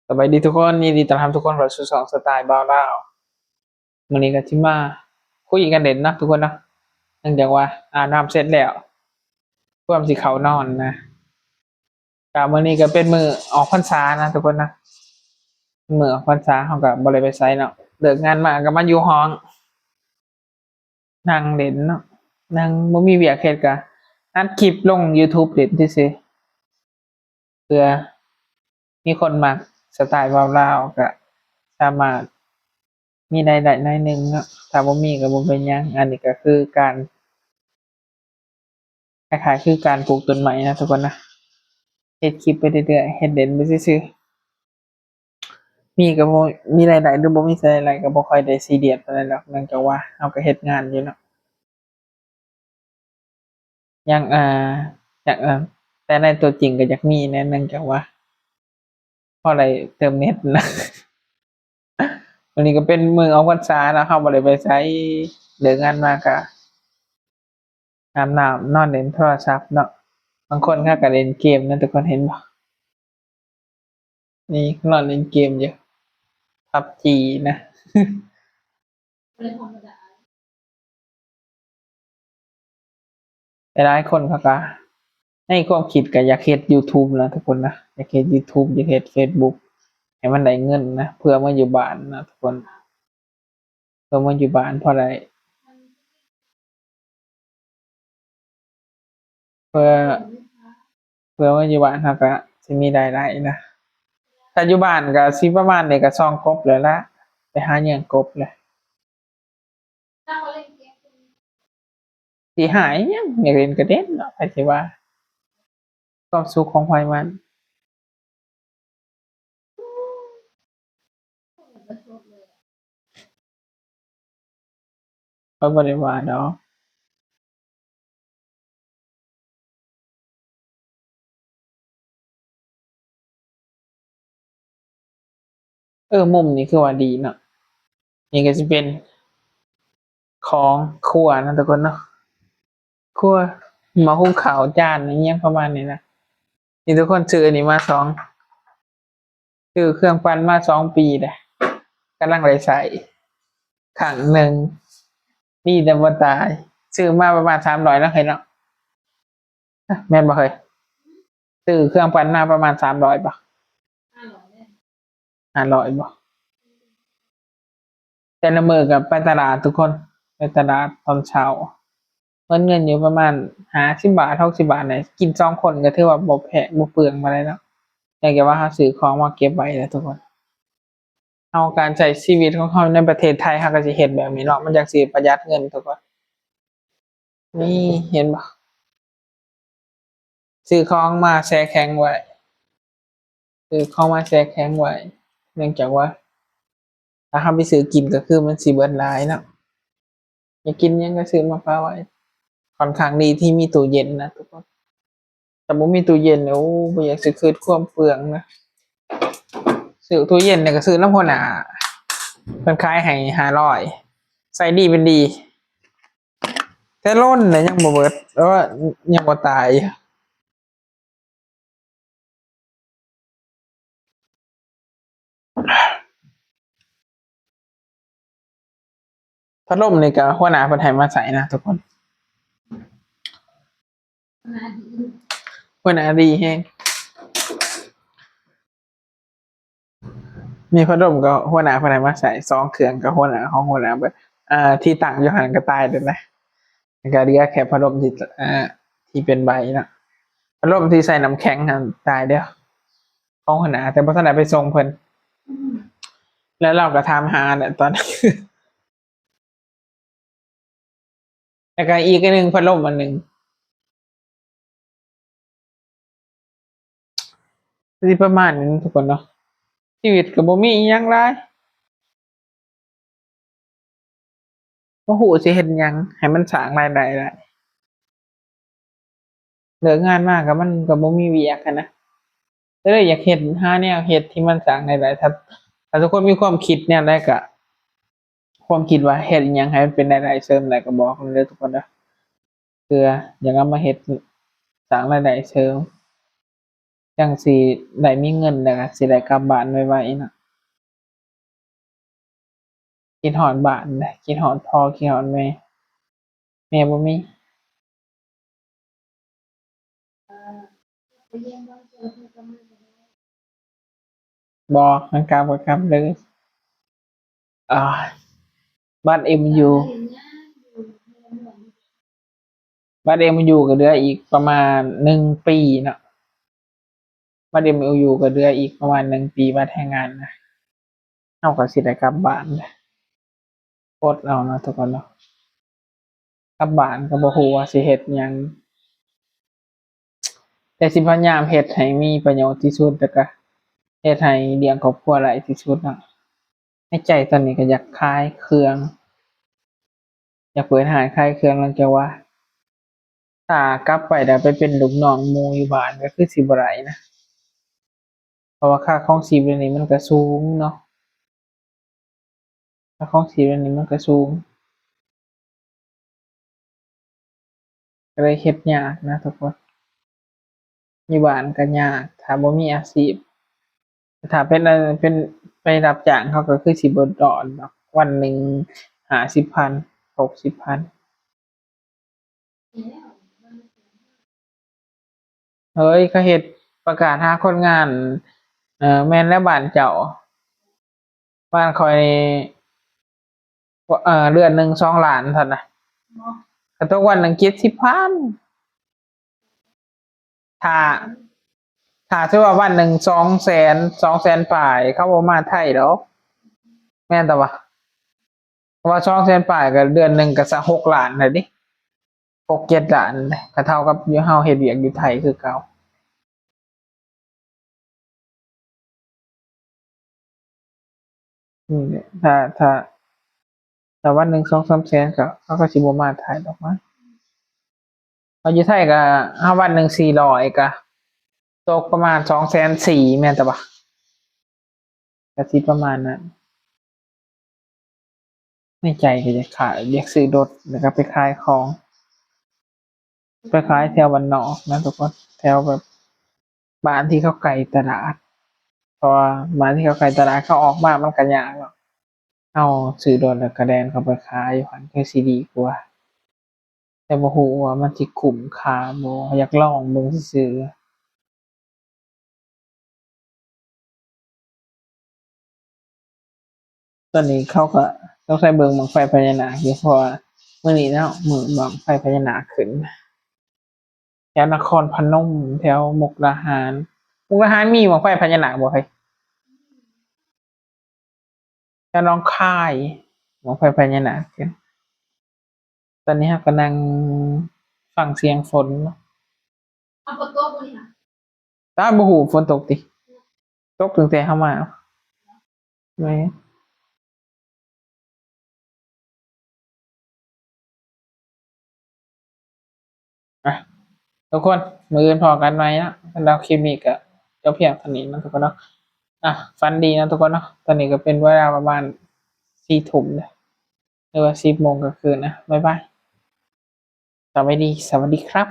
ສະບາຍດີທຸກຄົນ, ຍິນດີຕ້ອນຮັບທຸກຄົນເຂົ້າສູ່ຊ່ອງສະຕາຍບ່າວລາວ. ມື້ນີ້ກໍຊິມາຄຸຍກັນເຫຼັ້ນເນາະທຸກຄົນເນາະ, ເນື່ອງຈາກວ່າອາບນ້ຳເສັດແລ້ວ ພວມຊິເຂົ້ານອນນະ. ກໍມື້ນີ້ກໍເປັນມື້ອອກພັນສານະທຸກຄົນນະ, ມື້ອອກພັນສາເຮົາກໍບໍ່ໄດ້ໄປໃສເນາະ, ເລີກງານມາກໍມາຢູ່ຫ້ອງ ນັ່ງເຫຼັ້ນເນາະ, ນັ່ງບໍ່ມີວຽກເຮັດກະອັດຄລິບລົງຢູທູບເຫຼັ້ນຊື່ໆ ເພື່ອມີຄົນມັກສະຕາຍເວົ້າລາວ ກະສາມາດມີລາຍໄດ້ໜ້ອຍໜຶ່ງເນາະ, ຖ້າບໍ່ມີກໍບໍ່ເປັນຫຍັງ. ອັນນີ້ກໍຄືການ ຄ້າຍໆຄືການປູກຕົ້ນໄມ້ນະທຸກຄົນນະ, ເຮັດຄລິບໄປເລື້ອຍໆ ເຮັດເຫຼັ້ນໄປຊື່ໆ. ມີກໍບໍ່ມີລາຍໄດ້ ຫຼືບໍ່ມີລາຍໄດ້ກໍບໍ່ຄ່ອຍໄດ້ຊີຣຽສປານໃດດອກ, ເນື່ອງຈາກວ່າເຮົາກໍເຮັດງານຢູ່ເນາະ. ຢາກ ເອີ ຢາກ ເອີ ແຕ່ໃນຕົວຈິງກໍຢາກມີແດ່, ເນື່ອງຈາກວ່າພໍໄດ້ເຕີມເນັດນະ. ມື້ນີ້ກໍເປັນມື້ອອກພັນສາເນາະ, ເຮົາບໍ່ໄດ້ໄປໃສ, ເລີກງານມາກໍອາບນ້ຳ ນອນເຫຼັ້ນໂທລະສັບເນາະ. ບາງຄົນເຂົາກໍເຫຼັ້ນເກມນະ ທຸກຄົນເຫັນບໍ່? ນີ້ນອນເຫຼັ້ນເກມຢູ່ ພັບຈີ ນະ. ຫຼາຍໆຄົນເຂົາກໍໃນຄວາມຄິດກໍຢາກເຮັດຢູທູບນະທຸກຄົນນະ, ຢາກເຮັດຢູທູບ ຢາກເຮັດເຟສບຸກໃຫ້ມັນໄດ້ເງິນນະ, ເພື່ອມາຢູ່ບ້ານນະທຸກຄົນ. ເພື່ອມາຢູ່ບ້ານພໍໄດ້ ເພື່ອ ເພື່ອມາຢູ່ບ້ານເຮົາກະຊິມີລາຍໄດ້ນະ. ຖ້າຢູ່ບ້ານກະຊິປະມານນີ້ກະສ່ອງກົບແລ້ວລະ, ໄປຫາເຫຍື່ອກົບແລ້ວ. ຊິຫາຍຫຍັງ, ຢາກເຫຼັ້ນກະເຫຼັ້ນເນາະ, ໃຜຊິວ່າ. ຄວາມສຸກຂອງໃຜມັນ. ຂ້ອຍບໍ່ໄດ້ວ່າດອກ. ເອີ ມຸມນີ້ຄືວ່າດີເນາະ. ນີ້ກໍຊິເປັນຂອງຄົວນະທຸກຄົນເນາະ, ຄົວ ໝໍ້ຫຸງເຂົ້າ ຈານ ອີ່ຫຍັງປະມານນີ້ນະ. ນີ້ທຸກຄົນ ຊື້ອັນນີ້ມາສອງ ຊື້ເຄື່ອງປັ່ນມາສອງປີແລ້ວ, ກຳລັງໄດ້ໃຊ້ຄັ້ງໜຶ່ງ, ດີແຕ່ບໍ່ຕາຍ. ຊື້ມາປະມານສາມຮ້ອຍເນາະ ເອີຍເນາະ, ແມ່ນບໍ່ເອີຍ? ຊື້ເຄື່ອງປັ່ນມາປະມານສາມຮ້ອຍບໍ່? ຫ້າຮ້ອຍບໍ່? ແຕ່ລະມື້ກໍໄປຕະຫຼາດທຸກຄົນ, ໄປຕະຫຼາດຕອນເຊົ້າ ໝົດເງິນຢູ່ປະມານຫ້າສິບບາດ ຫົກສິບບາດນີ້, ກິນສອງຄົນກໍຖືວ່າບໍ່ແພງ ບໍ່ເປືອງປານໃດເນາະ. ເນື່ອງຈາກວ່າເຮົາຊື້ຂອງມາເກັບໄວ້ນະທຸກຄົນ. ເຮົາ ການໃຊ້ຊີວິດຂອງເຮົາໃນປະເທດໄທ ເຮົາກໍຊິເຮັດແບບນີ້ເນາະ, ມັນຈັ່ງຊິປະຢັດເງິນທຸກຄົນ. ນີ້ ເຫັນບໍ່? ຊື້ຂອງມາແຊ່ແຂງໄວ້, ຊື້ຂອງມາແຊ່ແຂງໄວ້, ເນື່ອງຈາກວ່າຖ້າເຮົາໄປຊື້ກິນກໍຄືມັນຊິເບິດຫຼາຍເນາະ. ຢາກກິນຫຍັງກໍຊື້ມາຝາກໄວ້. ຂ້ອນຂ້າງດີທີ່ມີຕູ້ເຢັນນະທຸກຄົນ. ຖ້າບໍ່ມີຕູ້ເຢັນນີ້ ໂອ້ ບໍ່ຢາກຊິຄິດຄວາມເປືອງນະ. ຊື້ຕູ້ເຢັນນີ້ກໍຊື້ນຳຫົວໜ້າ, ເພິ່ນຂາຍໃຫ້ຫ້າຮ້ອຍ, ໃສ່ດີເປັນດີ. ແຕ່ລົ້ນນະຍັງບໍ່ເບິດ, ເອີ ຍັງບໍ່ຕາຍ. ພັດລົມນີ້ກໍຫົວໜ້າເພິ່ນໃຫ້ມາໃຊ້ນະທຸກຄົນ, ຫົວໜ້າດີແຮງ. ມີພັດລົມກໍຫົວໜ້າເພິ່ນໃຫ້ມາໃຊ້ສອງເຄື່ອງ, ກໍຫົວໜ້າ ຂອງຫົວໜ້າເບິດ. ເອີ ທີ່ຕັ້ງຢູ່ຫັ້ນກໍຕາຍເບິດແລ້ວ, ແລ້ວກໍເຫຼືອແຄ່ພັດລົມທີ່ ເອີ ທີ່ເປັນໃບເນາະ, ພັດລົມທີ່ໃສ່ນ້ຳແຂງຫັ້ນຕາຍແລ້ວ ຂອງຫົວໜ້າ, ແຕ່ບໍ່ທັນໄດ້ໄປສົ່ງເພິ່ນ. ແລ້ວລາວກໍຖາມຫາແຫຼະຕອນ ແລ້ວກໍອີກອັນໜຶ່ງ ພັດລົມອັນໜຶ່ງ. ກໍຊິປະມານນີ້ທຸກຄົນເນາະ, ຊີວິດກໍບໍ່ມີອີ່ຫຍັງຫຼາຍ, ບໍ່ຮູ້ຊິເຮັດຫຍັງໃຫ້ມັນສ້າງລາຍໄດ້ຫຼາຍ. ເລີກງານມາກໍ ມັນກໍບໍ່ມີວຽກຫັ້ນນະ, ກໍເລີຍຢາກເຮັດ ຫາແນວເຮັດທີ່ມັນສ້າງລາຍໄດ້. ຖ້າ ຖ້າທຸກຄົນມີຄວາມຄິດແນວໃດກໍ ຄວາມຄິດວ່າເຮັດອີ່ຫຍັງໃຫ້ມັນເປັນລາຍໄດ້ເສີມໄດ້ກໍບອກເລີຍເດີທຸກຄົນເດີ, ເພື່ອຢາກເອົາມາເຮັດ ສ້າງລາຍໄດ້ເສີມ. ຈັ່ງຊິໄດ້ມີເງິນ ແລ້ວກໍຊິໄດ້ກັບບ້ານໄວໆເນາະ. ຄິດຮອດບ້ານເດ້ ຄິດຮອດພໍ່ ຄິດຮອດແມ່. ແມ່ບໍ່ມີ. ບໍ່ ຄັນກັບກໍກັບເລີຍ. ອາ ບັດເອັມໂອຢູ ບັດເອັມໂອຢູກໍເຫຼືອອີກປະມານໜຶ່ງປີເນາະ. ບັດເອັມໂອຢູກໍເຫຼືອອີກປະມານໜຶ່ງປີ ບັດແຮງງານນະ. ເຮົາກໍຊິໄດ້ກັບບ້ານແຫຼະ. ອົດເອົາເນາະທຸກຄົນເນາະ. ກັບບ້ານກໍບໍ່ຮູ້ວ່າຊິເຮັດຫຍັງ, ແຕ່ຊິພະຍາຍາມເຮັດໃຫ້ມີປະໂຫຍດທີ່ສຸດ ແລ້ວກໍເຮັດໃຫ້ລ້ຽງຄອບຄົວໄດ້ທີ່ສຸດເນາະ. ໃນໃຈຕອນນີ້ກໍຢາກຂາຍເຄື່ອງ, ຢາກເປີດຮ້ານຂາຍເຄື່ອງ ຫຼັງຈາກວ່າ ຖ້າກັບໄປແລ້ວໄປເປັນລູກນ້ອງໝູ່ຢູ່ບ້ານກໍຄືຊິບໍ່ໄດ້ນະ, ເພາະວ່າຄ່າຄອງຊີບດຽວນີ້ມັນກໍສູງເນາະ, ຄ່າຄອງຊີບດຽວນີ້ມັນກໍສູງ, ກໍເລີຍເຮັດຍາກນະທຸກຄົນ. ຢູ່ບ້ານກໍຍາກ ຖ້າບໍ່ມີອາຊີບ. ຖ້າເປັນ ເປັນໄປຮັບຈ້າງ ເຂົາກໍຄືຊິບໍ່ລອດດອກ, ວັນໜຶ່ງຫ້າສິບພັນ ຫົກສິບພັນ. ເຮີ້ຍ ເຂົາເຮັດປະກາດຫາຄົນງານ. ເອີ ແມ່ນແລ້ວ ບ້ານເຈົ້າ. ບ້ານຂ້ອຍນີ້ ເອີ ເດືອນໜຶ່ງສອງລ້ານຊັ້ນນະ, ກະຕົກວັນໜຶ່ງເຈັດສິບພັນ. ຖ້າ ຖ້າຖືວ່າວັນໜຶ່ງສອງແສນ ສອງແສນປາຍ ເຂົາບໍ່ມາໄທດອກ, ແມ່ນຕະວະ? ເພາະວ່າສອງແສນປາຍ ກໍເດືອນໜຶ່ງກໍສະຫົກລ້ານແລ້ວເດ້, ຫົກເຈັດລ້ານເດ້, ກໍເທົ່າກັບຢູ່ເຮົາເຮັດວຽກຢູ່ໄທຄືເກົ່າ. ນີ້ແຫຼະ ຖ້າ ຖ້າ ຖ້າວັນໜຶ່ງສອງສາມແສນ ກໍ ເຂົາກໍຊິບໍ່ມາໄທດອກມັ້ງ. ເຮົາຢູ່ໄທກໍ ເຮົາວັນໜຶ່ງສີ່ຮ້ອຍ ກໍຕົກປະມານສອງແສນສີ່ ແມ່ນຕະບະ? ກະຊິປະມານນັ້ນ. ໃນໃຈກໍຢາກຂາຍ ຢາກຊື້ລົດ ແລ້ວກໍໄປຂາຍຂອງ, ໄປຂາຍແຖວບ້ານນອກນະທຸກຄົນ, ແຖວແບບບ້ານທີ່ເຂົາໃກ້ຕະຫຼາດ, ເພາະວ່າບ້ານທີ່ເຂົາໃກ້ຕະຫຼາດ ເຂົາອອກມາມັນກໍຍາກເນາະ. ເຮົາຊື້ລົດແລ້ວກໍແລ່ນເຂົ້າໄປຂາຍຢູ່ຫັ້ນ ຄືຊິດີກວ່າ. ແຕ່ບໍ່ຮູ້ວ່າມັນຊິຄຸ້ມຄ່າບໍ່, ຢາກລອງເບິ່ງຊື່ໆ. ຕອນນີ້ເຂົາກໍຕ້ອງໃສ່ເບິ່ງບັ້ງໄຟພະຍານາກຢູ່, ເພາະວ່າມື້ນີ້ເນາະ ມື້ບັ້ງໄຟພະຍານາກຂຶ້ນ ແຖວນະຄອນພະນົມ, ແຖວມຸກດາຫານ. ມຸກດາຫານມີບັ້ງໄຟພະຍານາກບໍ່ເຮີ້ຍ? ແຖວໜອງຄາຍ ບັ້ງໄຟພະຍານາກຂຶ້ນ. ຕອນນີ້ເຮົາກໍນັ່ງຟັງສຽງຝົນເນາະ. ເອົາຝົນຕົກບໍ່ນີ້ນະ? ຕາ ບໍ່ຮູ້ຝົນຕົກຕິ? ຕົກຕັ້ງແຕ່ເຮົາມາ. ແມ່ນ. ອ່ະ ທຸກຄົນ ມື້ອື່ນພໍ້ກັນໃໝ່ເນາະ. ສຳລັບຄລິບນີ້ກໍຈົບພຽງເທົ່ານີ້ເນາະທຸກຄົນເນາະ. ອ່ະ ຝັນດີເນາະທຸກຄົນເນາະ. ຕອນນີ້ກໍເປັນເວລາປະມານສີ່ທຸ່ມແລ້ວ ຫຼືວ່າສິບໂມງກາງຄືນນະ. ບາຍບາຍ. ສະບາຍດີ. ສະຫວັດດີຄັບ.